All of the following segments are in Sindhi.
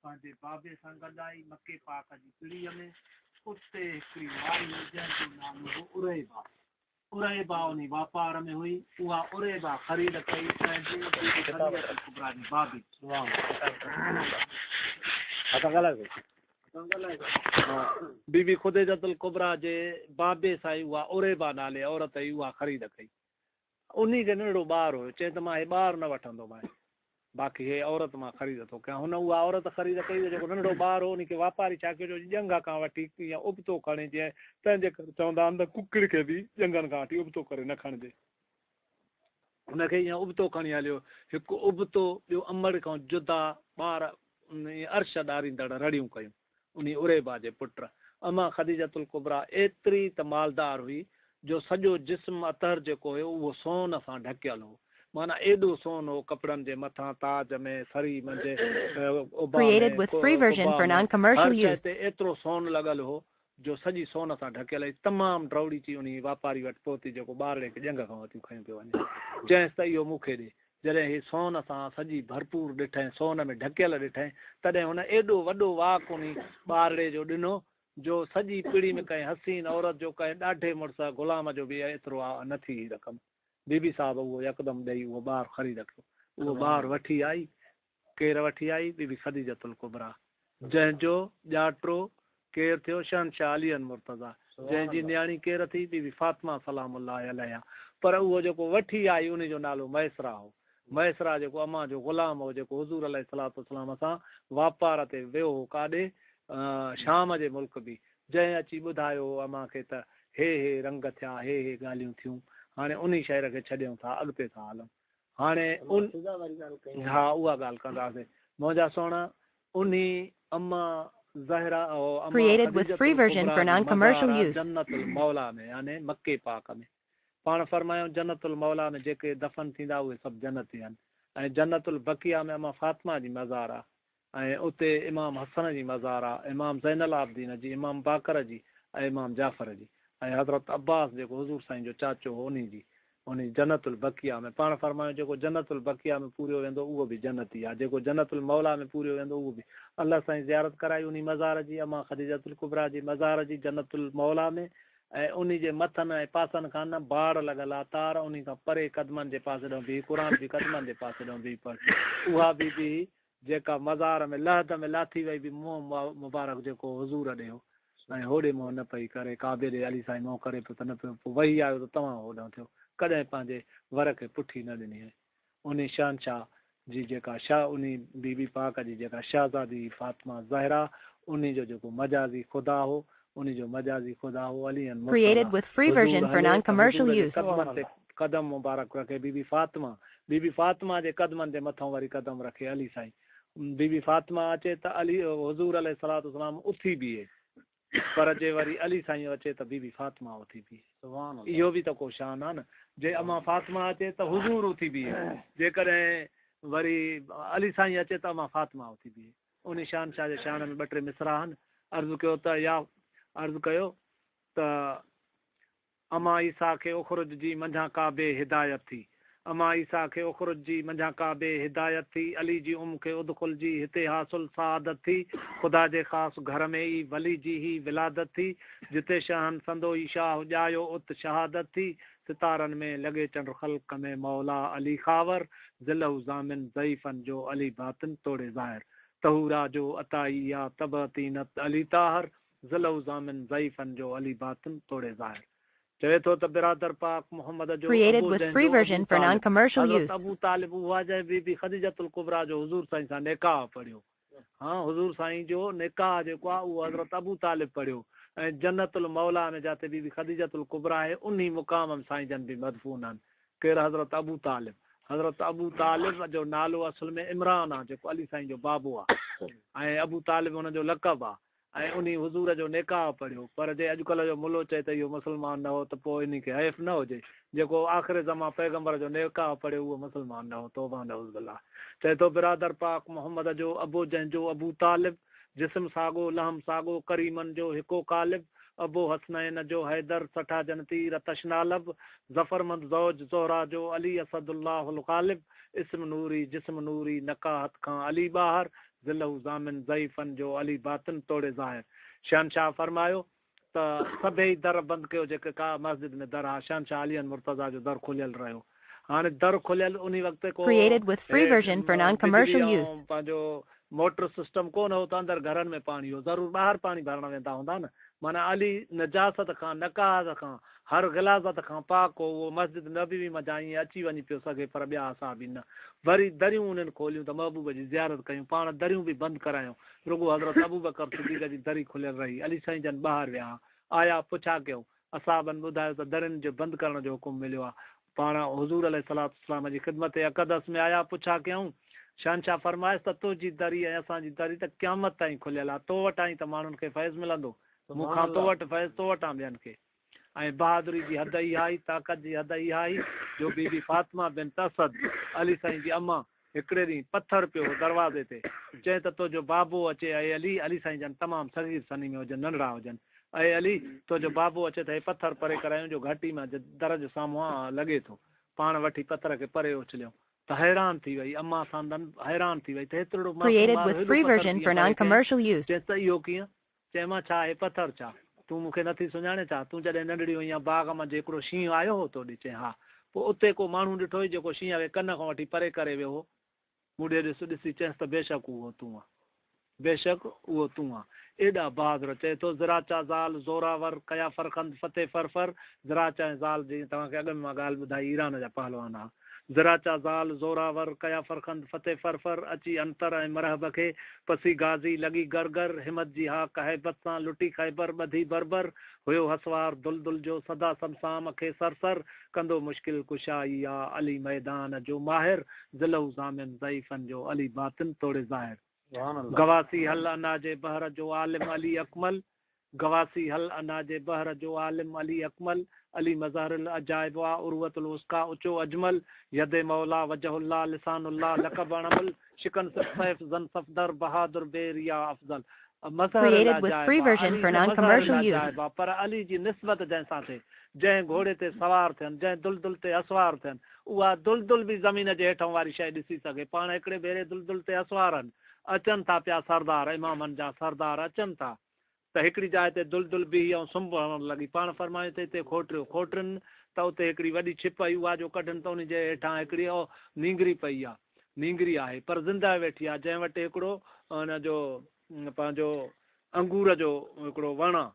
پنهنجي بابي سان گڏ آئي مڪي پاڪ جي پڙيء ۾. اتي هڪڙي مائي هئي جنهن جو نالو هو عريبه. عريبه انهي واپار ۾ هئي. اها عريبه خريد ڪئي پنهنجي بيبي خديجة الڪبريٰ جي بابي. بيبي خديجة الڪبريٰ جي بابي سان ئي اها عريبه نالي عورت هئي اها خريد ڪئي. انهي کي ننڍڙو ٻار هيو، چيائين ته مان هي ٻار نه وٺندومانء، باقي هي عورت مان خريد ٿو ڪيان. هن اها عورت خريد ڪئي، اهو جيڪو ننڍڙو ٻار هو، انهي کي واپاري ڇا ڪيو جو ڄنگهه کان وٺي يا ابتو کڻي، جيئن تنهن جي ڪري چوندا آهن ته ڪڪڙ کي به ڄنگهن کان وٺي ابتو ڪري نه کڻجي. هن کي ائين ابتو کڻي هليو، هڪ ابتو، ٻيو امڙ کان جدا ٻار ائين عرش ڏاريندڙ رڙيون ڪيون. انهي عريبه جي پٽ اما خديجة الڪبريٰ ايتري ته مالدار هئي جو سڄو جسم اطهر جيڪو هيو اهو سون سان ڍڪيل هو. معنيٰ ايڏو سون هو ڪپڙن جي مٿان، تاج ۾، سري منجهه، عبا ۾، Created with free version Quba for ۾، Har non-commercial شيء use. تي ايترو سون لڳل هو جو سڄي سون سان ڍڪيل هئي. تمام ڊوڙي چي انهي واپاري وٽ پهتي جيڪو ٻارڙي کي ڄنگهه کان وتيون کنيو پيو وڃي. چيائينس ته اهو مون کي ڏي. جڏهن هي سون سان سڄي ڀرپور ڏٺئين، سون ۾ ڍڪيل ڏٺئين، تڏهن هن ايڏو وڏو واڪ انهي ٻارڙي جو ڏنو، جو سڄي پڙي ۾ ڪنهن حسين عورت جو، ڪنهن ڏاڍي مڙس غلام جو به ايترو نه ٿي هئي رقم. بيبي صاحب اهو يڪدم ڏئي اهو ٻار خريد ڪيو. اهو ٻار وٺي آئي. ڪير وٺي آئي؟ بيبي خديجة الڪبريٰ، جنهن جو ڄاٽو ڪير ٿيو؟ شهنشاهه علي المرتضيٰ، جنهن جي نياڻي ڪير ٿي؟ بيبي فاطمه سلام الله عليها. پر اهو جيڪو وٺي آئي انهي جو نالو ميسره هو. ميسره جيڪو امان جو غلام هو، جيڪو حضور عليه الصلوة والسلام سان واپار تي ويو هو ڪاڏي؟ شام جي ملڪ به، جنهن اچي ٻڌايو هو امان کي ته هي هي رنگ ٿيا، هي هي ڳالهيون ٿيون. هاڻي انهي شعر کي ڇڏيون ٿا، اڳتي ٿا هلون. هاڻي ان ها اها ڳالهه ڪنداسين منهنجا سهڻا انهي اما زهرا او اما Created with Khadija free version الڪبريٰ for جي non-commercial مزار آ use. جنت المولا ۾ يعني مڪي پاڪ ۾ پاڻ فرمايائون جنت المولا ۾ جيڪي دفن ٿيندا اهي سڀ جنتي آهن ۽ جنت البقيع ۾ اما فاطمه جي مزار آ ۽ اتي امام حسن جي مزار آ، امام زين العابدين جي، امام باقر جي ۽ امام جعفر جي ۽ حضرت عباس جيڪو حضور سائين جو چاچو هو انهي جي، انهي جنت البقيع ۾. پاڻ فرمايو جيڪو جنت البقيع ۾ پوريو ويندو اهو به جنتي آ، جيڪو جنت الموليٰ ۾ پوريو ويندو اهو به. الله سائين زيارت ڪرائي انهي مزار جي، امان خديجة الڪبريٰ جي مزار جي جنت الموليٰ ۾ ۽ انهي جي مٿن ۽ پاسن کان نه باڙ لڳل آ، تار انهي کان پري قدمن جي پاسي ڏانهن بيهي قرآن به قدمن جي پاسي ڏانهن بيهي پڙهه. اها به بيهي جيڪا مزار ۾ لحد ۾ لاٿي وئي به منهن مبارڪ جيڪو حضور ڏي هو ۽ هوڏي منهن نه پئي ڪري، ڪعبي ڏي علي سائين منهن ڪري پيو ته نه پيو، پوء وحي آيو ته توهان هوڏانهن ٿيو، ڪڏهن پنهنجي ور کي پٺي نه ڏني هئي. انهي شهنشاهه جي جيڪا شاهه انهي بي بي پاڪ جي جيڪا شهزادي هئي فاطمه زهرا انهي جو جيڪو مجازي خدا هو، انهي جو مجازي خدا هو Ali Al-Murtaza. Created with free حضور version for هلي ته non-commercial حضور جي use. قدمن تي قدم مبارڪ رکي بي بي فاطمه بي بي فاطمه جي قدمن جي مٿئون وري قدم رکي علي سائين بي بي فاطمه اچي ته علي حضور عليه الصلوة والسلام اٿي بيهي پر جي وري علي سائين اچي ته بي بي فاطمه اٿي بيهي اهو به ته ڪو شان آ نه جي امان فاطمه اچي ته حضور اٿي بيهي جيڪڏهن وري علي سائين اچي ته امان فاطمه اٿي بيهي انهي شان شاهه جي شان ۾ ٻه ٽي مصرع آهن عرض ڪيو ته يا عرض ڪيو ته اما عيسيٰ کي اخرج جي منجهان ڪا بي هدايت ٿي اما عيسيٰ کي اخرج جي منجهان ڪا بي هدايت ٿي علي جي ام کي ادخل جي هتي حاصل سعادت ٿي خدا جي خاص گهر ۾ ئي ولي جي هي ولادت ٿي جتي شاهن سندو ئي شاهه ڄايو ات شهادت ٿي ستارن ۾ لڳي چنڊ خلق ۾ مولا علي خاور ظله ضامن ضعيفن جو علي باطن توڙي ظاهر طهورا جو عطائي يا طبع طينت علي طاهر ظله ضامن ضعيفن جو علي باطن توڙي ظاهر چوي ٿو ته برادر پاڪ محمد جو Created ابو with جنهن free جو ابو version for طالب non-commercial حضرت use. ابو طالب اهو آهي جنهن بي بي خديجة الڪبريٰ جو حضور سائين سان نڪاح پڙهيو ها حضور سائين جو نڪاح جيڪو آهي اهو حضرت ابو طالب پڙهيو ۽ جنت الموليٰ ۾ جاتي بي بي خديجة الڪبريٰ آهي انهي مقام ۾ سائين جن به مدفون آهن ڪير حضرت ابو طالب حضرت ابو طالب جو نالو اصل ۾ عمران آهي جيڪو علي سائين جو بابو آهي ۽ ابو طالب هن جو لقب آهي ۽ انهي حضور جو نڪاح پڙهيو، پر جي اڄڪلهه جو ملو چئي ته اهو مسلمان نه هو ته پوء انهي کي حيف نه هجي، جيڪو آخر زمان پيغمبر جو نڪاح پڙهيو اهو مسلمان نه هو، توبه نعوذ بالله. چئي ٿو برادر پاڪ محمد جو ابو جنهن جو ابو طالب، جسم ساڳو لحم ساڳو ڪريمن جو هڪو قالب، ابو حسنين جو حيدر سٺا جنتي رتشنا لب، ظفرمند زوج زهرا جو علي اسد الله الغالب، اسم نوري جسم نوري نقاهت کان علي ٻاهر، ظله ضامن ضعيفن جو علي باطن توڙي ظاهر. شهنشاهه فرمايو ته سڀيئي در بند ڪيو جيڪي ڪا مسجد ۾ در ها شهنشاهه علي المرتضيٰ جو در کليل رهيو. هاڻي در کليل انهي وقت ڪو Created with free version for بجلي ۽ non-commercial use. پنهنجو موٽر سسٽم ڪونه هو ته اندر گهرن ۾ پاڻي هو ضرور ٻاهر پاڻي ڀرڻ ويندا هوندا نه معنيٰ علي نجاست کان نقاهت کان هر غلاظت کان پاڪ هو اهو مسجد نبوي منجهان ائين اچي وڃي پيو سگهي پر ٻيا اصحابي نه وري دريون انهن کوليون ته محبوب جي زيارت ڪيون پاڻ دريون به بند ڪرايون رڳو حضرت ابوبڪر صديق جي دري کليل رهي علي سائين جن ٻاهر ويا آيا پڇا ڪيائون اصحابن ٻڌايو ته درين جي بند ڪرڻ جو حڪم مليو آهي. پاڻ حضور عليه الصلوة والسلام جي خدمت اقدس ۾ آيا، پڇا ڪيائون. شهنشاهه فرمايس ته تنهنجي دري ۽ اسان جي دري ته قيامت تائين کليل آهي، تو وٽان ئي ته ماڻهن کي فيض ملندو، مون کان تو وٽ فيض، تو وٽان ٻين کي. ۽ بهادري جي حد اها ئي، طاقت جي حد اها ئي جو بي بي فاطمه بنت اسد، علي سائين جي امان، هڪڙي ڏينهن پٿر پيو هو دروازي تي، چئين ته تنهنجو بابو اچي اي علي، علي سائين جن تمام صغير سني ۾ هجن، ننڍڙا هجن، اي علي! تنهنجو بابو اچي ته هي پٿر پري ڪرايون جو گهٽي مان در جي سامهون لڳي ٿو. پاڻ وٺي پٿر کي پري اڇليائون ته حيران ٿي وئي، امان ساندن حيران ٿي وئي ته هيترڙو معصوم Created ٻار with هيڏو free پٿر version ڪيئن for پري ڪيائين؟ non-commercial use. چيس ته اهو ڪيئن؟ چيم مان ڇا هي پٿر ڇا؟ تون مون کي نٿي سڃاڻين ڇا؟ تون جڏهن ننڍڙي هئين يا باغ منجهه هڪڙو شينهن آيو هو تو ڏي؟ چيائين ها. پوء اتي ڪو ماڻهو ڏٺو هئي جيڪو شينهن کي ڪن کان وٺي پري ڪري ويو هو؟ مون ڏي ڏس ڏسي چيس ته بيشڪ اهو تون آن. بيشڪ اهو تون آن. ايڏا بهادر چئي ٿو زراچا زال زوراور ڪيا فرخند فتح فرفر زراچا ۽ زال جيئن توهان کي اڳ ۾ مان ڳالهه ٻڌائي ايران جا پهلوان ها. زراچا زال زوراور ڪيا فرخند فتح فرفر اچي عنتر ۽ مرحب کي پسي غازي لڳي گر گر همت جي هاڪ هيبت سان لٽي خيبر ٻڌي بربر هيو هسوار دلدل جو سدا صمصام کي سرسر ڪندو مشڪل ڪشائي آ علي ميدان جو ماهر ضلعو ضامن ضعيفن جو علي باطن توڙي ظاهر گواسي هل انا جي بحر جو عالم علي اڪمل گواسي هل انا جي بحر جو عالم علي اڪمل علي مظهر العجائب آ عروة الوثقيٰ اچو اجمل يد مولا وجه الله لسان الله لقب اڻمل شڪن صف سيف زن صفدر بهادر بي ريا افضل مظهر Created with العجائب free آ version Ali for ته مظهر non-commercial use. العجائب آ پر علي جي نسبت جنهن سان ٿئي جنهن گهوڙي تي سوار ٿين جنهن دلدل تي اسوار ٿين اها دلدل به زمين جي هيٺئون واري شيء ڏسي سگهي پاڻ هڪڙي ڀيري دلدل تي اسوار هن اچن ٿا پيا سردار، امامن جا سردار اچن ٿا ته هڪڙي جاء تي دلدل بيهي ۽ سنب هڻڻ لڳي. پاڻ فرمايائون ته هتي کوٽريو. کوٽرين ته اتي هڪڙي وڏي ڇپ هئي، اها جو ڪڍن ته انهي جي هيٺان هڪڙي نينگري پئي آ، نينگري آهي، پر زنده ويٺي آ، جنهن وٽ هڪڙو ان جو پنهنجو انگور جو هڪڙو وڻ آ،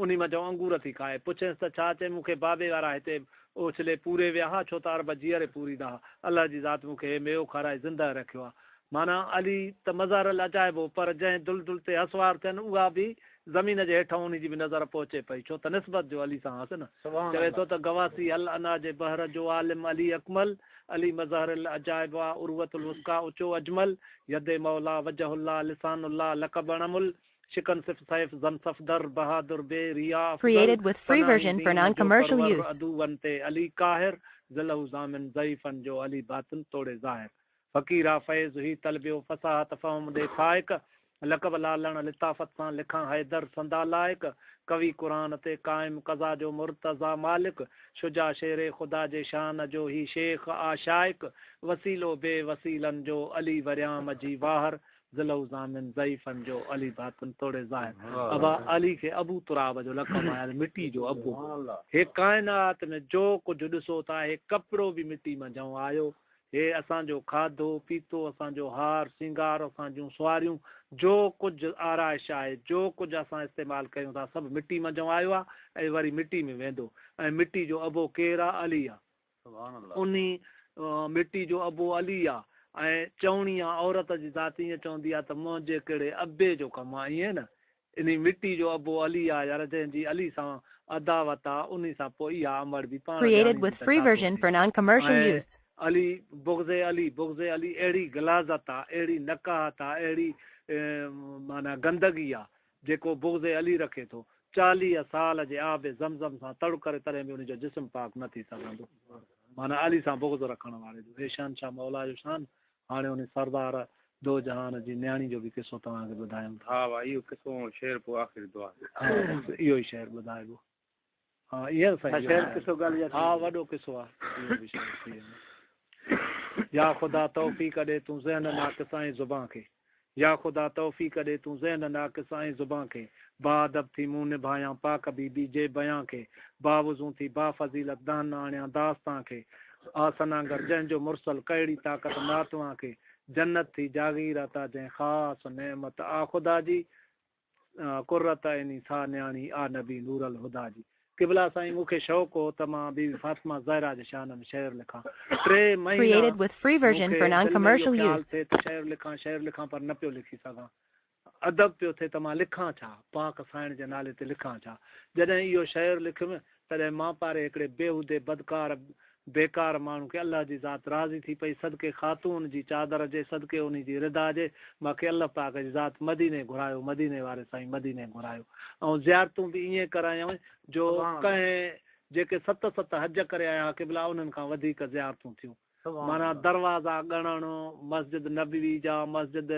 انهي منجهئون انگور ٿي کائي. پڇينس ته ڇا؟ چيائين مون کي بابي وارا هتي اڇلي پوري ويا ها، ڇو ته عرب جيئري پوريندا ها. الله جي ذات مون کي هي ميوو کارائي زنده رکيو آ. معنيٰ علي ته مظهر العجائب هو، پر جنهن دلدل تي هسوار ٿين، اها به زمين جي هيٺئون انهي جي به نظر پهچي پئي، ڇو ته نسبت جو علي سان هئس نه. چوي ٿو ته گواسي هل انا جي بحر جو عالم علي اڪمل، علي مظهر العجائب آ، عروة الوثقيٰ اچو اجمل، يد مولا وجه الله لسان الله لقب اڻمل، شڪن صف سيف زن صفدر بهادر بي ريا افضل، Created with free پناهي version for دين جو non-commercial پرور use. عدوّن تي علي قاهر، ضلعه ضامن ضعيفن جو علي باطن توڙي ظاهر. فقيرا فيض هي طلبيو فصاحت فهم ڏي فائق، لقب لالڻ لطافت سان لکان حيدر سندا لائق، قوي قرآن تي قائم قضا جو مرتضيٰ مالڪ، شجاع شير خدا جي شان جو هي شيخ آ شائق، وسيلو بي وسيلن جو علي وريام جي واهر، ضلعو ضامن ضعيفن جو علي باطن توڙي ظاهر. ابا علي کي ابو تراب جو لقب آهي يعني مٽي جو ابو. هي ڪائنات ۾ جو ڪجهه ڏسو ٿا هي ڪپڙو به مٽي منجهئون آيو. هي اسان جو کاڌو پيتو اسان جو هار سينگار اسان جون سواريون جو ڪجهه آرائش آهي جو ڪجهه اسان استعمال ڪيون ٿا سڀ مٽي منجهئون آيو آهي ۽ وري مٽي ۾ ويندو ۽ مٽي جو ابو ڪير آهي علي آهي. انهي مٽي جو ابو علي آ ۽ چوڻي آ عورت جي ذات ائين چوندي آ ته منهنجي ڪهڙي ابي جو ڪم آ ائين نه انهي مٽي جو ابو علي آ يار جنهن جي علي سان عداوت آ انهي سان پوء اها امڙ به پاڻ Created ڄاڻيندي with ته free ڇا ٿو version ٿئي for non-commercial ۽ use. Ali بغض علي بغض علي اهڙي غلاظت آ اهڙي نقاهت آ اهڙي معنيٰ گندگي آ جيڪو بغض علي رکي ٿو، 40 سال جي آب زمزم سان تڙ ڪري تڏهن به ان جو جسم پاڪ نه ٿي سگهندو. معنيٰ علي سان بغض رکڻ واري جو. هي شهنشاهه مولا جو شان، هاڻي ان سردار دو جهان جي نياڻي جو به قصو توهان کي ٻڌايون ٿا. ها وا اهو قصو ۽ شعر پوء آخري دعا. ها بس اهو ئي شعر ٻڌائبو. ها اهو سائين شعر قصو ڳالهه يا ها وڏو قصو آ اهو به شعر ٿي ويندو. يا خدا توفيق ڏي تون ذهن ناقص ۽ زبان کي. يا خدا توفيق ڏي تون ذهن ناقص ۽ زبان کي، باادب ٿي مون نڀايان پاڪ بي بي جي بيان کي، باوضو ٿي بافضيلت دانهن آڻيان داستان کي، آ ثناگر جنهن جو مرسل ڪهڙي طاقت ناتوان کي، جنت ٿي جاگير عطا جنهن خاص نعمت آ خدا جي، قرة عيني سا نياڻي آ نبي نور الهديٰ جي. قبلا سائين مون کي شوق هو ته مان بي بي فاطمه زهرا جي شان ۾ شعر لکان. ٽي مهينا Created with free مون version کي for دل ۾ اهو non-commercial خيال use. ٿئي ته شعر لکان شعر لکان پر نه پيو لکي سگهان. ادب پيو ٿئي ته مان لکان ڇا؟ پاڪ سائڻ جي نالي تي لکان ڇا؟ جڏهن اهو شعر لکيم تڏهن مان پاري هڪڙي بيهودي بدڪار بيڪار ماڻهو کي الله جي ذات راضي ٿي پئي صدقي خاتون جي چادر جي صدقي انهي جي رضا جي مان کي الله پاڪ جي ذات مديني گهرايو مديني واري سائين مديني گهرايو ۽ زيارتون به ائين ڪرايائون جو ڪنهن جيڪي ست ست حج ڪري آيا ها قبلا انهن کان وڌيڪ زيارتون ٿيون معنيٰ دروازا ڳڻڻ مسجد نبوي جا مسجد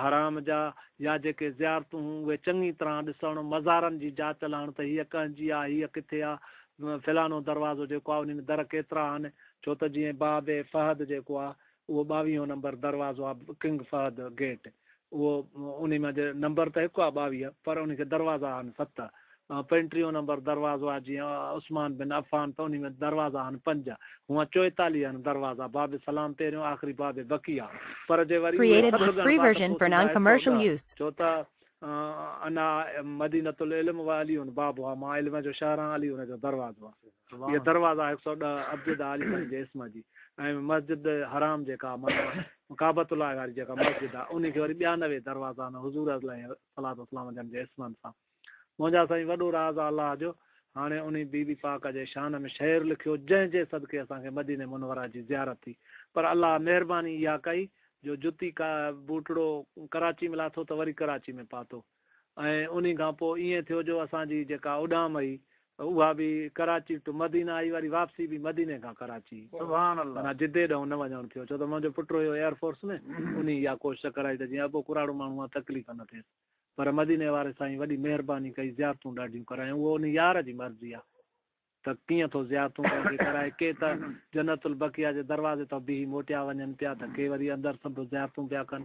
حرام جا يا جيڪي زيارتون هيون اهي چڱي طرح ڏسڻ مزارن جي جاچ لهڻ ته هيء ڪنهن جي آهي هيء ڪٿي آهي فلانو دروازو جيڪو آهي انهي ۾ در ڪيترا آهن ڇو ته جيئن باب فهد جيڪو آهي اهو ٻاويهون نمبر دروازو آهي ڪنگ فهد گيٽ اهو انهي مان جي نمبر ته هڪ آهي 22 پر انهي کي دروازا آهن ست پنٽيهون نمبر دروازو آهي جيئن عثمان بن عفان ته انهي ۾ دروازا آهن پنج هونئن 44 آهن دروازا باب سلام پهريون آخري باب بقيه پر جي وري اهي Created سڀ with free ڳڻبا ته version پوء for ٿيندا non-commercial 110 use. ڇو ته انا مدينة العلم و علي بابها مان علم جو شهر آهيان علي ان جو دروازو آهي اهي دروازا 110 ابجد علي سائين جي اسم جي ۽ مسجد حرام جيڪا معنيٰ ڪعبة الله واري جيڪا مسجد آهي ان کي وري 92 دروازا آهن حضور عليه الصلوة والسلام جن جي اسمن سان منهنجا سائين وڏو راز آ الله جو هاڻي انهي بي بي پاڪ جي شان ۾ شعر لکيو جنهن جي صدقي اسان کي مديني منوره جي زيارت ٿي پر الله مهرباني اها ڪئي جو جتي ڪا بوٽڙو ڪراچي ۾ لاٿو ته وري ڪراچي ۾ پاتو ۽ انهي کان پوء ائين ٿيو جو اسان جي جيڪا اڏام هئي اها به ڪراچي ٽو مدينه آئي وري واپسي به مديني کان ڪراچي سبحان الله معنيٰ جدي ڏانهن نه وڃڻ ٿيو ڇو ته منهنجو پٽ هيو ايئر فورس ۾ انهي اها ڪوشش ڪرائي ته جيئن ابو ڪراڙو ماڻهو آ تڪليف نه ٿئيس پر مديني واري سائين وڏي مهرباني ڪئي زيارتون ڏاڍيون ڪرايون اهو ان يار جي مرضي آ ته ڪيئن ٿو زيارتون ڪنهن کي ڪرائي ڪي ته جنت البقيع جي دروازي تان بيهي موٽيا وڃن پيا ته ڪي وري اندر سڀ زيارتون پيا ڪن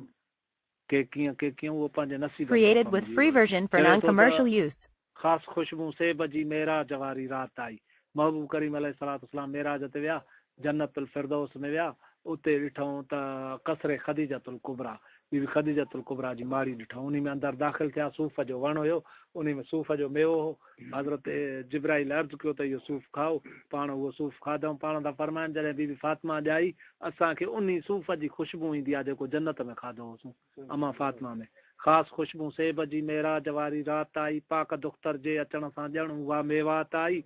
ڪي ڪيئن ڪي ڪيئن اهو پنهنجي نصيبن جو Created ڪم with جي free version for چوي ٿو ته non-commercial use. خاص خوشبو سيب جي معراج واري رات آئي. محبوب ڪريم عليه الصلوة والسلام معراج تي ويا، جنت الفردوس ۾ ويا، اتي ڏٺائون ته قصر خديجة الڪبريٰ، بي بي خديجة الڪبريٰ جي ماڙي ڏٺائون، انهي ۾ اندر داخل ٿيا، صوف جو وڻ هيو، انهي ۾ صوف جو ميوو هو، حضرت جبرائيل عرض ڪيو ته اهو صوف کائو، پاڻ اهو صوف کاڌائون، پاڻ ٿا فرمائن جڏهن بي بي فاطمه ڄائي، اسان کي انهي صوف جي خوشبو ايندي آهي جيڪو جنت ۾ کاڌو هوسون. امان فاطمه ۾ خاص خوشبو سيب جي معراج واري رات آئي پاڪ دختر جي اچڻ سان ڄڻ اها ميوات آئي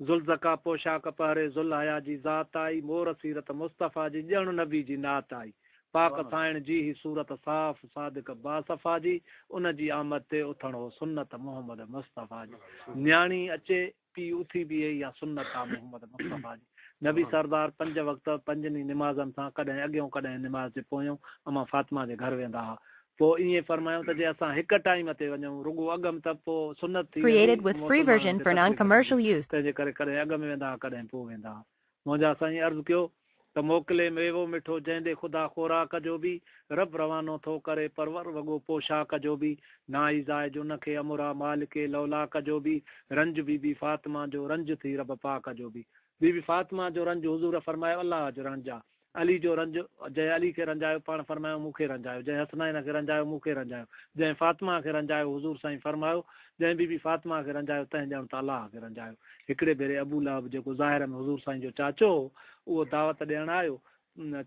ذوالذڪا پوشاڪ پهري ذوالحيا جي ذات آئي مور سيرت مصطفيٰ جي ڄڻ نبي جي نعت آئي پاڪ سائڻ جي هي صورت صاف صادق باصفا جي ان جي آمد تي اٿڻ هو سنت محمد مصطفيٰ جي نياڻي اچي پيء اٿي بيهي اها سنت آ محمد مصطفيٰ جي. نبي سردار پنج وقت پنجن ئي نمازن سان ڪڏهن اڳيون ڪڏهن نماز جي پويون امان فاطمه جي گهر ويندا ها. پوء ائين فرمايائون ته جي اسان هڪ ٽائيم تي وڃون رڳو اڳم ته پوء سنت ٿي ويندي Created with free مسلمانن version کي for تڪليف ٿيندي. non-commercial use. تنهن جي ڪري ڪڏهن اڳ ۾ ويندا ها ڪڏهن پوء ويندا ها. منهنجا سائين عرض ڪيو ته موڪلي ميوو مٺو جنهن ڏي خدا خوراڪ جو به رب روانو ٿو ڪري پرور وڳو پوشاڪ جو به نائي زائج ان کي امرا مالڪي لولاڪ جو به رنج بي بي فاطمه جو رنج ٿي رب پاڪ جو به بي بي فاطمه جو رنج حضور فرمايو الله جو رنج آ علي جو رنج جنهن علي کي رنجايو پاڻ فرمايو مون کي رنجايو جنهن حسنين کي رنجايو مون کي رنجايو جنهن فاطمه کي رنجايو حضور سائين فرمايو جنهن بي بي فاطمه کي رنجايو تنهن ڄڻ ته الله کي رنجايو هڪڙي ڀيري ابو لهب جيڪو ظاهر ۾ حضور سائين جو چاچو هو اهو دعوت ڏيڻ آيو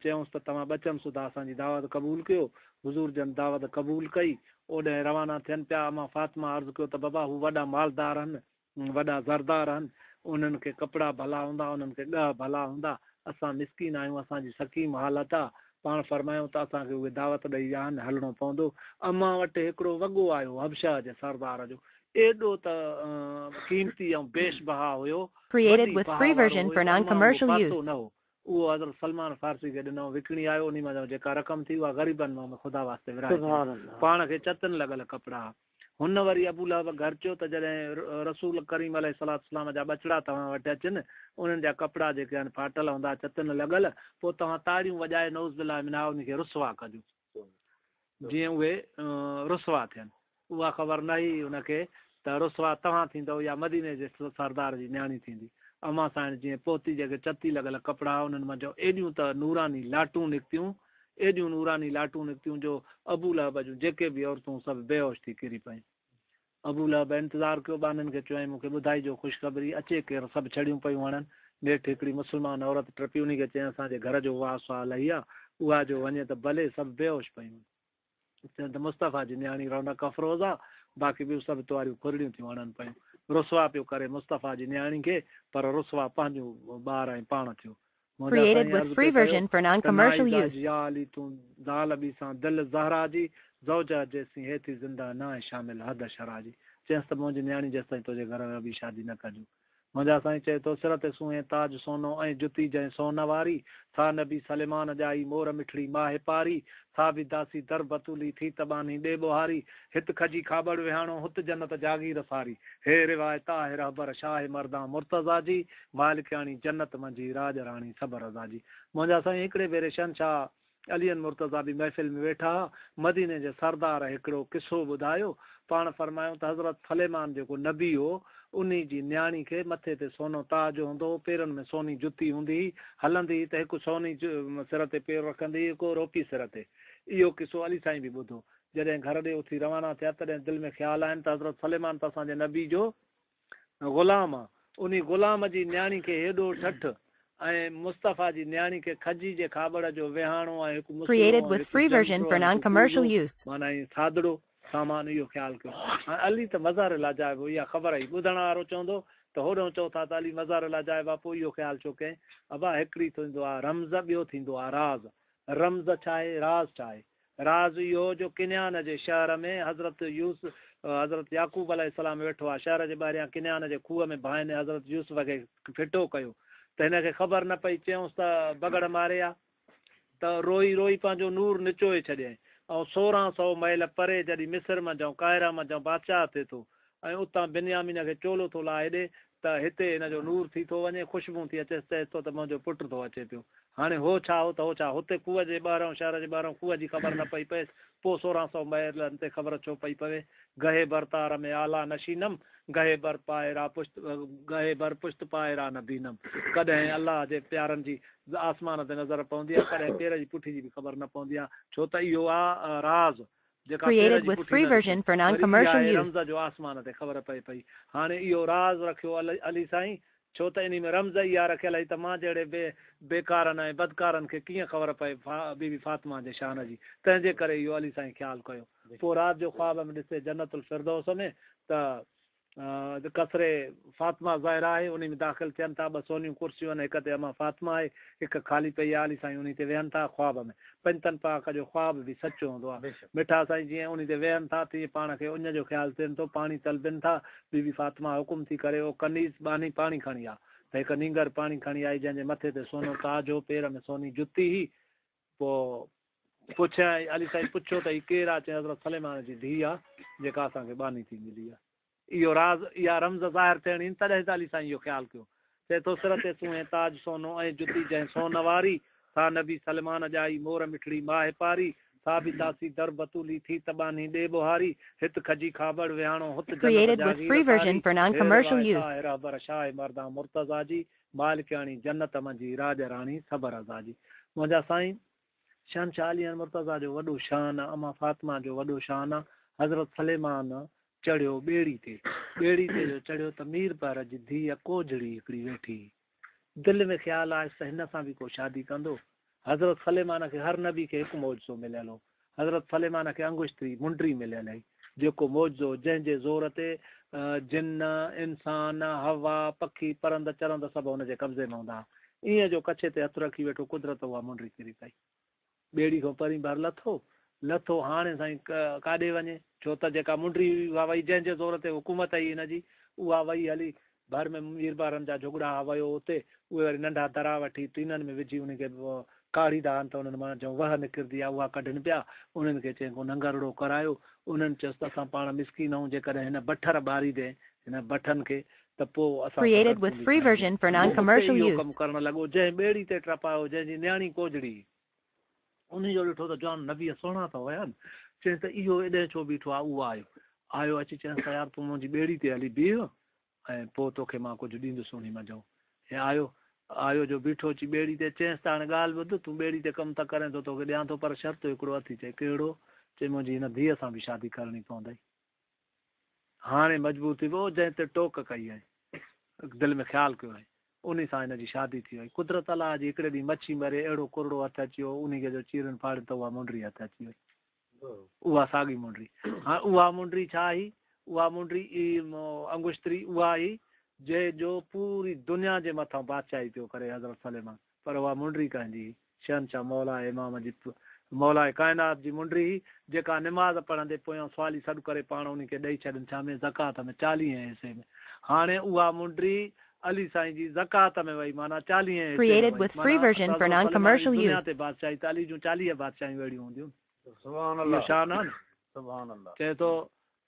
چيائونس ته توهان ٻچن سوڌا اسان جي دعوت قبول ڪيو حضور جن دعوت قبول ڪئي اوڏانهن روانا ٿين پيا امان فاطمه عرض ڪيو ته بابا هو وڏا مالدار هن وڏا زردار آهن، انهن کي ڪپڙا ڀلا هوندا، انهن کي ڳهه ڀلا هوندا، اسان مسڪين آهيون، اسان جي سقيم حالت آ، پاڻ فرمايائون ته اسان کي اهي دعوت ڏئي ويا آهن، هلڻو پوندو. امان وٽ هڪڙو وڳو آيو حبشه جي سردار جو، ايڏو ته قيمتي ۽ بيش بها هيو، Created وڏي with بها free وارو version هيو، for امان اهو non-commercial use. پاتو نه هو، اهو حضرت سلمان فارسي کي ڏنائون، وڪڻي آيو، انهي مان جيڪا رقم ٿي اها غريبن مان خدا واسطي ورهائي ڇڏي، پاڻ کي چتن لڳل ڪپڙا ها. هن وري ابو لهب گهر چيو ته جڏهن رسول ڪريم عليه الصلوة والسلام جا ٻچڙا توهان وٽ اچن، انهن جا ڪپڙا جيڪي آهن ڦاٽل هوندا، چتن لڳل، پوء توهان تاڙيون وڄائي نعوذ بالله منها انهن کي رسوا ڪجو. جيئن اهي رسوا ٿين. اها خبر نه هئي هن کي ته رسوا توهان ٿيندؤ يا مديني جي سردار جي نياڻي ٿيندي. امان سائڻ جيئن پهتي جيڪي چتي لڳل ڪپڙا ها انهن منجهان ايڏيون ته نوراني لاٽون نڪتيون، ايڏيون نوراني لاٽون نڪتيون جو ابولهب جون جيڪي به عورتون سڀ بيهوش ٿي ڪري پيون. ابولهب انتظار ڪيو، ٻانهن کي چيائين مون کي ٻڌائجو خوشخبري، اچي ڪير سڀ ڇڙيون پيون هڻن. نيٺ هڪڙي مسلمان عورت ٽپي انهي کي چيائين اسان جي گهر جو واء سواء لهي آ، اها جو وڃي ته بلي سڀ بيهوش پيون. چين ته مصطفيٰ جي نياڻي رونق افروز آ، باقي ٻيون سڀ تواريون کرڙيون ٿيون هڻن پيون. رسوا پيو ڪري مصطفيٰ جي نياڻي کي، پر رسوا پنهنجو ٻار ۽ پاڻ ٿيو. منهنجا Created سائين with عرض free پئي ڪيو version for ته non-commercial نائي use. زاج يا علي تون زال ٻي سان دل زهرا جي، زوجه جيسين هي ٿي زنده ناهي شامل حد شرع جي. چيس ته منهنجي نياڻي جيستائين تنهنجي گهر ۾ ٻي شادي نه ڪجو. منهنجا سائين چئي ٿو، سر تي سونهين تاج سونو ۽ جتي جنهن سون واري، سا نبي سليمان ڄائي مور مٺڙي ماهه پاري، سا به داسي در بتولي ٿي ته ٻانهي ڏي ٻوهاري، هت کجي کاٻڙ ويهاڻو هت جنت جاگير ساري، هي روايت آهي رهبر شاهه مردان مرتضيٰ جي، مالڪياڻي جنت منجهي راڄ راڻي سڀ رضا جي. منهنجا سائين هڪڙي ڀيري شهنشاهه علي المرتضيٰ به محفل ۾ ويٺا ها. مديني جي سردار هڪڙو قصو ٻڌايو. پاڻ فرمايائون ته حضرت سليمان جيڪو نبي هو، انهي جي نياڻي کي مٿي تي سونو تاج هوندو هو، پيرن ۾ سوني جتي هوندي هئي، هلندي هئي ته هڪ سوني سر تي پير رکندي هئي، هڪ روپي سر تي. اهو قصو علي سائين به ٻڌو. جڏهن گهر ڏي اٿي روانا ٿيا، تڏهن دل ۾ خيال آين ته حضرت سليمان ته اسان جي نبي جو غلام آ، انهي غلام جي نياڻي کي هيڏو ٺٺ ۽ مصطفيٰ جي نياڻي کي کجي جي کاٻڙ جو ويهاڻو ۽ هڪ مصلو Created ۽ with هڪ free version جنترو for ۽ هڪ non-commercial ڪوزو use. معنيٰ ائين سادڙو سامان اهو خيال ڪيو. هاڻي علي ته مظهر لاجائب هو اها خبر هئي. ٻڌڻ وارو چوندو ته هوڏهون چئو ٿا ته علي مظهر لاجائب آ پوء اهو خيال ڇو ڪئين؟ ابا هڪڙي ٿيندو آ رمز ٻيو ٿيندو آ راز. رمز ڇا آهي؟ راز ڇا آهي؟ راز اهو جو ڪنعان جي شهر ۾ حضرت يوسف حضرت يعقوب عليه السلام ويٺو آهي. شهر جي ٻاهريان ڪنعان جي کوهه ۾ ڀائن حضرت يوسف کي ڦٽو ڪيو ته هن کي خبر نه پئي. چيائونس ته بگهڙ ماري آ ته روئي روئي پنهنجو نور نچوئي ڇڏيائين ۽ 1600 ميل پري جڏهن مصر منجهئون قاهره منجهئون بادشاهه ٿئي ٿو ۽ اتان بنيامين کي چولو ٿو لاهي ڏي ته هتي هن جو نور ٿي ٿو وڃي، خوشبو ٿي اچيس، چئيس ٿو ته منهنجو پٽ ٿو اچي پيو. هاڻي هو ڇا هو ته هو ڇا؟ هتي کوهه جي ٻاهرئون شهر جي ٻاهرئون کوهه جي خبر نه پئي پئيس، پوء 1600 ميلن تي خبر ڇو پئي پوي؟ گهي برتار ۾ اعليٰ نشينم، گهي بر پائي را پشت گهي بر پشت پائي را نه بينم. ڪڏهن الله جي پيارن جي آسمان تي نظر پوندي آ، ڪڏهن پير جي پٺي جي به خبر نه پوندي آ، ڇو ته اهو آ راز جيڪا پير Created جي with پٺي free نه ڏسي، version for وري اها non-commercial آهي use. رمز جو آسمان تي خبر پئي پئي. هاڻي اهو راز رکيو علي سائين، ڇو ته انهي ۾ رمز اها رکيل هئي ته مان جهڙي بي بيڪارن ۽ بدڪارن کي ڪيئن خبر پئي بي بي فاطمه جي شان جي، تنهن جي ڪري اهو علي سائين خيال ڪيو. پوء رات جو خواب ۾ ڏسي جنت الفردوس ۾ ته قصر فاطمه زهرا آهي، انهي ۾ داخل ٿين ٿا، ٻه سونيون ڪرسيون آهن، هڪ تي امان فاطمه آهي، هڪ خالي پئي آهي، علي سائين انهي تي ويهن ٿا، خواب ۾ پنجتن پاڪ جو خواب به سچو هوندو آهي، مٺا سائين جيئن انهي تي ويهن ٿا، تيئن پاڻ کي اڃ جو خيال ٿين ٿو، پاڻي طلبين ٿا، بي بي فاطمه حڪم ٿي ڪري، او ڪنيز، ٻانهي پاڻي کڻي آ، ته هڪ نينگر پاڻي کڻي آئي، جنهن جي مٿي تي سونو تاج هو، پير ۾ سوني جتي هئي، پوء پڇيائين، علي سائين پڇيو ته هي ڪير آ؟ چيائين حضرت سليمان جي ڌيء آ، جيڪا اسان کي ٻانهي ٿي ملي آ. اهو راز، اها رمز ظاهر ٿيڻي هئي، تڏهن ته علي سائين اهو خيال ڪيو. چئي ٿو، سر تي سونهين تاج سونو ۽ جتي جنهن سون واري، سا نبي سليمان ڄائي، مور مٺڙي ماهه پاري، سا به داسي در بتولي ٿي ته ٻانهي ڏي ٻوهاري، هت کجي کاٻڙ ويهاڻو، هت جنت Created with jagir free ساري، version for هي non-commercial روايت use. آهي رهبر شاهه مردان مرتضيٰ جي، مالڪياڻي جنت منجهي راڄ راڻي سڀ رضا جي. منهنجا سائين شهنشاهه علي المرتضيٰ جو وڏو شان آ، امان فاطمه جو وڏو شان آ. حضرت سليمان چڙهيو ٻيڙي تي، ٻيڙي تي جو چڙهيو ته ميربحر جي ڌيء ڪوجهڙي هڪڙي ويٺي هئي. دل ۾ خيال آيس ته هن سان به ڪو شادي ڪندو. حضرت سليمان کي هر نبي کي هڪ معجزو مليل هو. حضرت سليمان کي انگشتري، منڊري، مليل هئي، جيڪو معجزو جنهن جي زور تي جن، انسان، هوا، پکي، پرند چرند سڀ هن جي قبضي ۾ هوندا ها. ايئن جو ڪڇي تي هٿ رکي ويٺو قدرت اها منڊري ڪري پئي. ٻيڙي کان پرين ڀر لٿو، لٿو هاڻي سائين ڪاڏي وڃي، ڇو ته جيڪا منڊري هئي اها وئي جنهن جي زور تي حڪومت هئي هن جي اها وئي هلي. ڀر ۾ ميربحرن جا جهڳڙا ها ويو اتي، اهي وري ننڍا درا وٺي ٽينن ۾ وجهي انهن کي ڪاڙهيندا آهن ته انهن مان جون وهه نڪرندي آهي اها ڪڍن پيا، انهن کي چين ڪو ننگرڙو ڪرايو، انهن چيس ته اسان پاڻ مسڪين آهيون جيڪڏهن هن بٺر ٻاريندين هن بٺن کي ته پوء اسان سان Created گڏ with تون به free کائيندين. version for پوء اتي non-commercial اهو use. ڪم ڪرڻ لڳو، جنهن ٻيڙي تي ٽپايو جنهن جي نياڻي ڪوجهڙي هئي. انهي جو ڏٺو ته جوان نبيء سهڻا ته هيا نه، چيس ته اهو ايڏانهن ڇو بيٺو آهي؟ اهو آيو. آيو اچي چيس ته يار تون منهنجي ٻيڙي تي هلي بيهه ۽ پوء توکي مان ڪجهه ڏيندس انهي منجهئون. هي آيو. آيو جو بيٺو اچي ٻيڙي تي. چيس ته هاڻي ڳالهه ٻڌ، تون ٻيڙي تي ڪم ته ڪرين ٿو، توکي ڏيان ٿو پر شرط هڪڙو اٿي. چئي ڪهڙو؟ چئي منهنجي هن ڌيء سان به شادي ڪرڻي پوندئي. هاڻي مجبور ٿي ويو، جنهن تي ٽوڪ ڪئي هئائين، دل ۾ خيال ڪيو هئائين، انهي سان هن جي شادي ٿي وئي. قدرت الله جي هڪڙي ڏينهن مڇي مري اهڙو ڪرڙو هٿ اچي ويو، انهي کي جو چيرين ڦاڙين ته اها منڊري هٿ اچي وئي. اها ساڳي منڊري. هاڻ اها منڊري ڇا هئي؟ اها منڊري انگشتري اها هئي، جنهن جو پوري دنيا جي مٿان بادشاهي پيو ڪري حضرت سليمان. پر اها منڊري ڪنهن جي هئي؟ شهنشاهه مولاء امام جي مولاء ڪائنات جي منڊري هئي، جيڪا نماز پڙهندي پويان سوالي سڏ ڪري پاڻ انهي کي ڏئي ڇڏين ڇا ۾ زڪوات ۾ چاليهين حصي ۾ هاڻي اها منڊري علي سائين جي زڪوات ۾ وئي معنيٰ چاليهين حصي ۾ Created وئي with free معنيٰ version for حضرت سليمان جي non-commercial دنيا use. تي بادشاهي ته علي جون 40 بادشاهيون اهڙيون هونديون. سبحان اهو الله شان آهي نه. سبحان الله. چئي ٿو،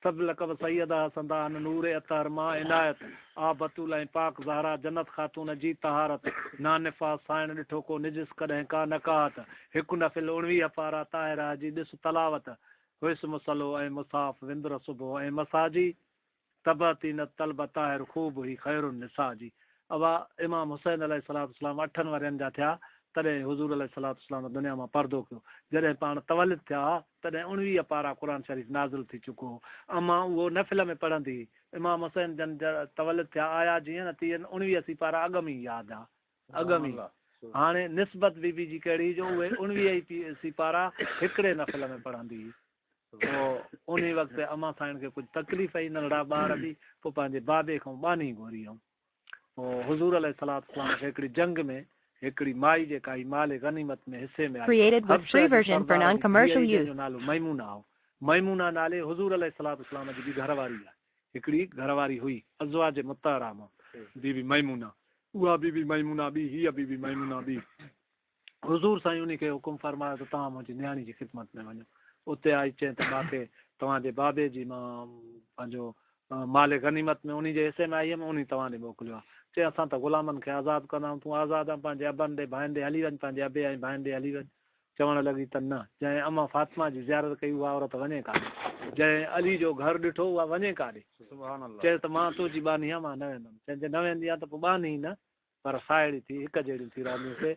سڀ لقب سيده سندا هن نور اطهر مان عنايت، آ بتول ۽ پاڪ زهرا جنت خاتون جي طهارت، نا نفاس سائڻ ڏٺو ڪو نجس ڪڏهن ڪا نڪاهت، هڪ نفل 19 پارا طاهره جي ڏس تلاوت، هيس مصلو ۽ مصحف وندر صبح ۽ مسا جي، تبع طينت طلب طاهر خوب هي خير النساء جي. ابا امام حسين عليه الصلوة والسلام اٺن ورهين جا ٿيا تڏهن حضور عليه الصلوة والسلام دنيا مان پردو ڪيو. جڏهن پاڻ تولد ٿيا ها تڏهن 19 پارا قرآن شريف نازل ٿي چڪو هو. امان اهو نفل ۾ پڙهندي هئي. امام حسين جن تولد ٿيا آيا جيئن نه تيئن 19 سيپارا اڳ ۾ ئي ياد ها. اڳ سبحان ۾ ئي. الله. هاڻي نسبت بي بي جي ڪهڙي جو اهي 19 ئي سيپارا هڪڙي نفل ۾ پڙهندي هئي. پوء انهي وقت امان سائڻ کي ڪجهه تڪليف هئي، ننڍڙا ٻار به، پوء پنهنجي بابي کان ٻانهي گهري هئم. پوء حضور عليه الصلوة والسلام کي هڪڙي جنگ ۾ هڪڙي مائي جيڪا هئي مال غنيمت ۾ حصي ۾ آئي. Created with حبشه free جي version for سردار جي ڌيء non-commercial هئي، جنهن use. جو نالو ميمونه هو. ميمونه نالي حضور عليه الصلوة والسلام جي به گهر واري آهي. هڪڙي گهر واري هئي، ازواج مطهره مان بي بي ميمونه. اها بي بي ميمونه ٻي، هيء بي بي ميمونه ٻي. حضور سائين انهي کي حڪم فرمايو ته توهان منهنجي نياڻي جي خدمت ۾ وڃو. اتي آئي چين ته مان کي توهان جي بابي جي مان پنهنجو مال غنيمت ۾ انهي جي حصي ۾ آئي هيم انهي توهان ڏي موڪليو آهي. چي اسان ته غلامن کي آزاد ڪندا آهيون تون آزاد آهين پنهنجي ابن ڏي ڀائن ڏي هلي وڃ پنهنجي ابي ۽ ڀائن ڏي هلي وڃ. چوڻ لڳي ته نه جنهن امان فاطمه جي زيارت ڪئي اها عورت وڃي ڪاڏي؟ جنهن علي جو گهر ڏٺو اها وڃي ڪاڏي؟ سبحان الله. چيس ته مان تنهنجي ٻانهي آهيان مان نه ويندم. چين جي نه ويندي آهين ته پوء ٻانهي نه پر ساهيڙي ٿي هڪ جهڙيون ٿي رهنديون سي،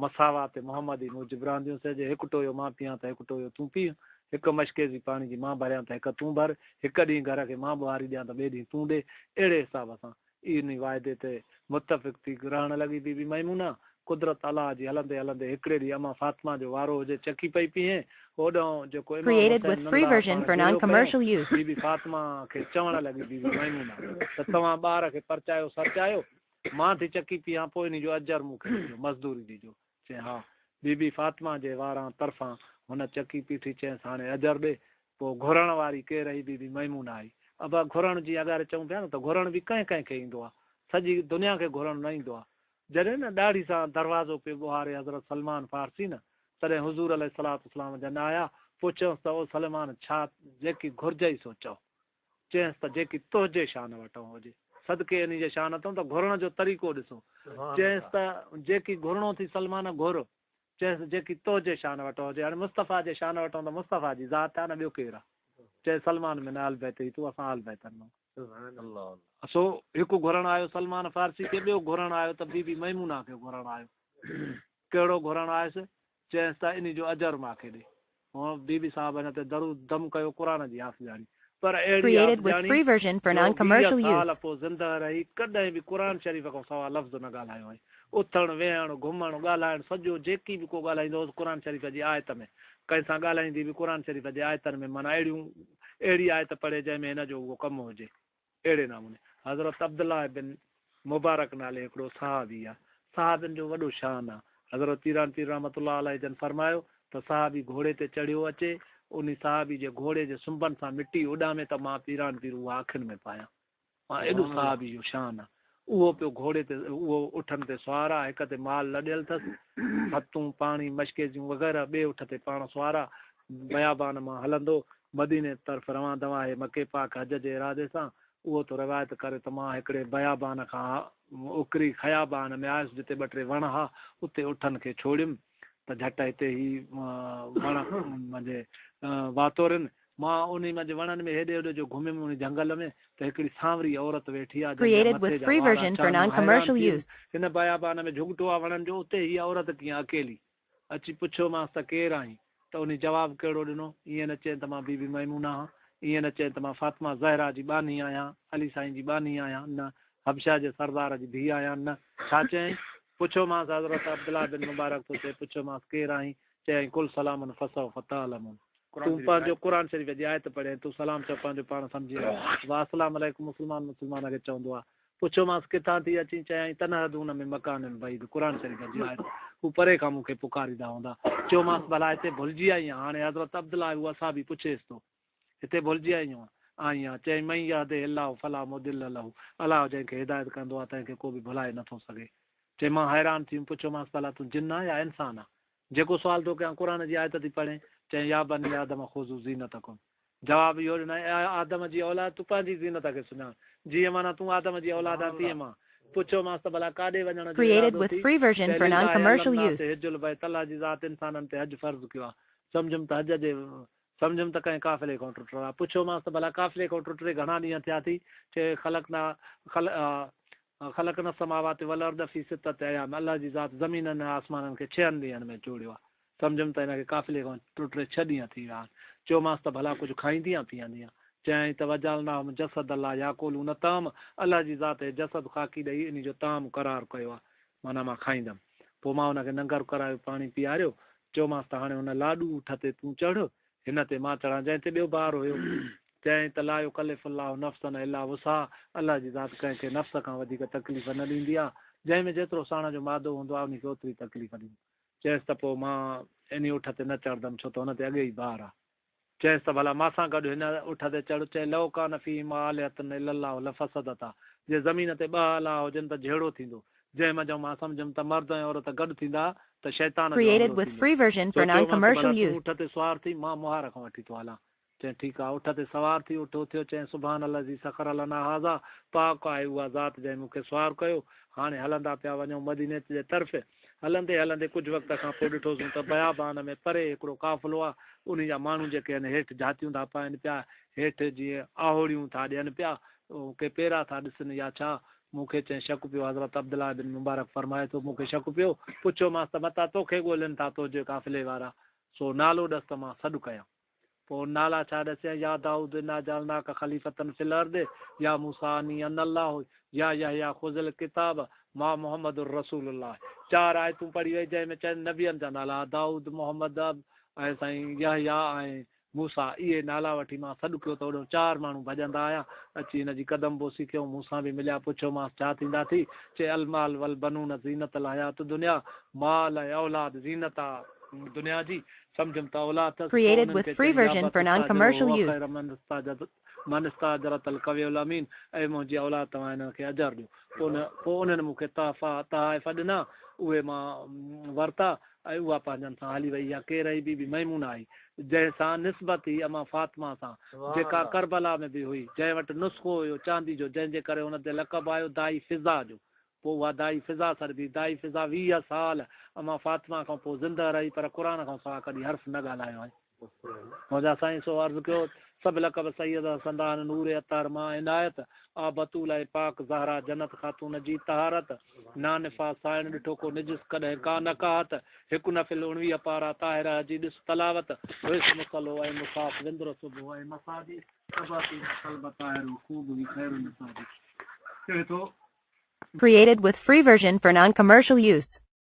مساوات محمدي موجب رهنديون سي، جي هڪ ٽويو مان پيئان ته هڪ ٽويو تون پيء، هڪ مشڪيزي پاڻي جي مان ڀريان ته هڪ تون ڀر، هڪ ڏينهن گهر کي مان ٻهاري ڏيان ته ٻئي ڏينهن تون ڏي، اهڙي حساب سان انهي واعدي تي متفق ٿي رهڻ لڳي بي بي ميمونه، قدرت الله جي هلندي هلندي هڪڙي ڏينهن امان فاطمه جو وارو هجي چڪي پئي پيهين، هوڏانهن جيڪو امام Created Hussain with free ننڍڙا version پاڻ for گريو ڪيائون، non-commercial use. بي بي فاطمه کي چوڻ لڳي بي بي ميمونه ته توهان ٻار کي پرچايو سرچايو، مان ٿي چڪي پيهان پوء انهي جو اجر مون کي ڏجو، مزدوري ڏجو. چيائين ها. بي بي فاطمه جي واران طرفان هن چڪي پيٺي چيس هاڻي اجر ڏي. پوء گهرڻ واري ڪير هئي بي بي ميمونه آئي. ابا گهرڻ جي اڳاري چئون پيا نه ته گهرڻ به ڪنهن ڪنهن کي ايندو آ. سڄي دنيا کي گهرڻ نه ايندو آ. جڏهن نه ڏاڙهي سان دروازو پيو ٻوهاري حضرت سلمان فارسي نه تڏهن حضور عليه الصلوة والسلام جن آيا، پڇيونس ته او سلمان ڇا جيڪي گهرجئي سو چئو. چيس ته جيڪي تنهنجي شان وٽئون هجي. صدقي انهي جي شان تون ته گهرڻ جو طريقو ڏسو. چيس ته جيڪي گهرڻو ٿي سلمان گهر. چيس ته جيڪي تنهنجي شان وٽئون هجي. هاڻي مصطفيٰ جي شان وٽئون ته مصطفيٰ جي ذات آهي نه ٻيو ڪير آهي. چيس سلمان من آل بيت هي تون اسان آل بيتن مان. سو هڪ گهرڻ آيو سلمان فارسي کي ٻيو گهرڻ آيو ته بي بي ميمونه کي گهرڻ آيو. ڪهڙو گهرڻ آيس؟ چيس ته انهي جو اجر مان کي ڏي. هون بي بي صاحب هن تي درود دم ڪيو قرآن جي حافظاڻي پر اهڙي Created with حافظاڻي free version for جو 20 non-commercial use. سال پوء زندهه رهي ڪڏهن به قرآن شريف کان سوا لفظ نه ڳالهايو هئائين. اٿڻ، ويهڻ، گهمڻ، ڳالهائڻ سڄو جيڪي به ڪو ڳالهائيندو هوس قرآن شريف جي آيت ۾ ڪنهن سان ڳالهائيندي به قرآن شريف جي آيتن ۾ معنيٰ اهڙيون اهڙي آيت پڙهي جنهن ۾ هن جو اهو ڪم هجي. اهڙي نموني حضرت عبدالله بن مبارڪ نالي هڪڙو صحابي آ. صحابين جو وڏو شان آ. حضرت پيران پير رحمة الله عليه جن فرمايو ته صحابي گهوڙي تي چڙهيو اچي، انهي صحابي جي گهوڙي جي سنبن سان مٽي اڏامي ته مان پيران پير اها اکين ۾ پايان. مان ايڏو صحابي جو شان آ. اهو پيو گهوڙي تي اهو اٺن تي سوار آ، هڪ تي مال لڏيل ٿس، ڀتون، پاڻي، مشڪيزيون وغيره، ٻئي اٺ تي پاڻ سوار آ، بيابان مان هلندو مديني طرف روان دوان آهي مڪي پاڪ حج جي ارادي سان، اهو ٿو روايت ڪري ته مان هڪڙي بيابان کان اڪري خيابان ۾ آيس جتي ٻه ٽي وڻ ها، اتي اٺن کي ڇوڙيم. ته جهٽ هتي هي وڻ منجهه واتورن. مان انهي منجهه وڻن ۾ هيڏي هوڏي جو گهميم انهي جهنگل ۾ ته هڪڙي سانوري عورت ويٺي آ، جنهن جا Created مٿي with جا free وار version for اڇا. آهن. حيران non-commercial ٿي ويم، use. هن بيابان ۾ جهڳٽو آ وڻن جو، اتي هيء عورت ڪيئن اڪيلي؟ اچي پڇيومانس ته ڪير آهين؟ ته انهي جواب ڪهڙو ڏنو، ائين نه چئين ته مان بي بي ميمونه آهان، ائين نه چئين ته مان فاطمه زهرا جي ٻانهي آهيان، علي سائين جي ٻانهي آهيان، نه حبشه جي سردار جي ڌيء آهيان، نه. ڇا چيائين؟ پڇيومانس، حضرت عبدالله بن مبارڪ ٿو چئي، پڇيومانس ڪير آهين؟ چيائين، قل سلام فسوف تعلمون. قرآن تون شريف پنهنجو آيت. قرآن شريف جي آيت پڙهين، تون سلام چئو پنهنجو پاڻ سمجهي ويندين. واسلام عليڪم مسلمان مسلمان کي چوندو آهي. پڇيومانس ڪٿان ٿي اچين؟ چيائين، تنهدون من مڪان بعيد. قرآن شريف جي آيت. هو پري کان مون کي پڪاريندا هوندا. چيومانس ڀلا هتي ڀلجي آئي آهين؟ هاڻي حضرت عبدالله اهو اصحابي پڇيس ٿو. هتي ڀلجي آئي آهين؟ چيائين، من يهده الله فلا مضل له. الله جنهن کي هدايت ڪندو آهي تنهن کي ڪو به ڀلائي نٿو سگهي. چي مان حيران ٿي ويم، پڇيومانس ڀلا تون جن آهين يا انسان آهين؟ جيڪو سوال ٿو ڪيان قرآن جي آيت ٿي پڙهين. چيائين، يا بني آدم خذوا زينتڪم. جواب اهو ڏنائين، اي آدم جي اولاد تون پنهنجي زينت کي سڃاڻ. جيئن معنيٰ تون آدم جي اولاد سبحان آهين تيئن الله. مان. پڇيومانس ته ڀلا ڪاڏي وڃڻ جو Created ارادو with ٿي؟ free version چيائين، for لله non-commercial علي الناس use. حج البيت. الله جي ذات انسانن تي حج فرض ڪيو آهي. سمجهيم ته حج جي سمجهيم ته ڪنهن قافلي کان ٽٽل آهي. پڇيومانس ته ڀلا قافلي کان ٽٽي گهڻا ڏينهن ٿيا ٿي؟ چيائين، خلقنا خل خلقنا السماوات والارض في ستة ايام. الله جي ذات زمينن ۽ آسمانن کي ڇهن ڏينهن ۾ جوڙيو آهي. سمجهيم ته هن کي قافلي کان ٽٽي ڇهه ڏينهن ٿي ويا آهن. چيومانس ته ڀلا ڪجهه کائيندين يا پيئندين؟ چيائين ته وجعلناهم جسدا لا ياڪلون الطعام. الله جي ذات هي جسد خاڪي ڏئي انهي جو طعام قرار ڪيو آهي، معنيٰ مان کائيندم. پوء مان ان کي ننگر ڪرايو، پاڻي پياريو. چيومانس ته هاڻي هن لاڏو اٺ تي تون چڙهه، هن تي مان چڙهان، جنهن تي ٻيو بار هيو. چيائين ته لا يڪلف الله نفسا الا وسعها. الله جي ذات ڪنهن کي نفس کان وڌيڪ تڪليف نه ڏيندي آهي، جنهن ۾ جيترو ساڻ جو مادو هوندو آهي انهي کي اوتري تڪليف ڏيندو. چيس ته پوء مان انهي اٺ تي نه چڙهندم، ڇو ته هن تي اڳي ئي بار آهي. چيس ته ڀلا مان سان گڏ هن اٺ تي چڙهه. چيائين، لو ڪان فيهما آلهة الا الله لفسدتا. جي زمين تي ٻه الله هجن ته جهيڙو ٿيندو. جنهن منجهئون مان سمجهيم ته مرد ۽ عورت گڏ ٿيندا ته شيطان جو Created حملو with ٿيندو. free version so for چيومانس ته ڀلا non-commercial تون use. اٺ تي سوار ٿي، مان مهار کان وٺي ٿو هلان. چيائين، ٺيڪ آ. اٺ تي سوار ٿي، اٺ اٿيو، چيائين، سبحان الذي سخر لنا هذا. پاڪ آهي اها ذات جنهن مون کي سوار ڪيو. هاڻي هلندا پيا وڃون مديني جي طرف. هلندي هلندي ڪجهه وقت کان پوء ڏٺوسون ته بيابان ۾ پري هڪڙو قافلو آ. انهي جا ماڻهو جيڪي آهن هيٺ جهاتيون ٿا پائن پيا، هيٺ جيئن آهوڙيون ٿا ڏين پيا، ڪي پيرا ٿا ڏسن يا ڇا؟ مون کي چيائين شڪ پيو. حضرت عبدالله بن مبارڪ فرمائي ٿو، مون کي شڪ پيو. پڇيومانس ته متان توکي ڳولين ٿا تنهنجي قافلي وارا، سو نالو ڏس ته مان سڏ ڪيان. پوء نالا ڇا ڏسيائين، يا دائود انا جعلناک خليفة في الارض، يا موسيٰ اني انا الله، يا يحيٰ خذ الڪتاب، ما محمد رسول الله. چار آيتون پڙهي وئي جنهن ۾ چئن نبين جا نالا دائود، محمد ۽ سائين يحيٰ ۽ موسيٰ. اهي نالا وٺي مان سڏ ڪيو ته اوڏانهن چار ماڻهو ڀڄندا آيا، اچي هن جي قدم بوسي ڪيائون، مون سان به مليا، پڇيومانس ڇا ٿيندا ٿي؟ چي المال والبنون زينة الحياة الدنيا. مال ۽ اولاد زينت آ دنيا جي. سمجهيم ته اولاد اٿس. پوء Created انهن with کي free چيائين، يا version ابت for استاجره non-commercial هو use. خير من استاجرت القوي الامين. اي منهنجي اولاد توهان هنن کي اجر ڏيو. پوء انهن مون کي تحفا تحائف ڏنا، اهي مان ورتا ۽ اها پنهنجن سان هلي وئي. اها ڪير هئي؟ بي بي ميمونه هئي، جنهن سان نسبت هئي امان فاطمه سان، سبحان جيڪا الله. ڪربلا ۾ به هئي، جنهن وٽ نسخو هيو چاندي جو، جنهن جي ڪري هن تي لقب آيو دائي فضا جو. پوء اها دائي فضا سڏبي. دائي فضا 20 سال امان فاطمه کان پوء زنده رهي، پر قرآن کان سواء ڪڏهن حرف نه ڳالهايو هئائين. منهنجا سائين سو عرض ڪيو، سڀ لقب سيد سندان نور اطهر مان عنايت، آ بتول ۽ پاڪ زهرا جنت خاتون جي طهارت، نانفا سائڻ ڏٺو ڪو نجس ڪڏهن ڪا نڪاهت، هڪ نفل 19 پارا طاهره جي ڏس تلاوت، هيس مصلو ۽ مصاف وندر صبح ۽ مسا جي، تبعتي قلب طاهر خوب هئي خير النساء جي. چوي ٿو. Created with free version for non-commercial use.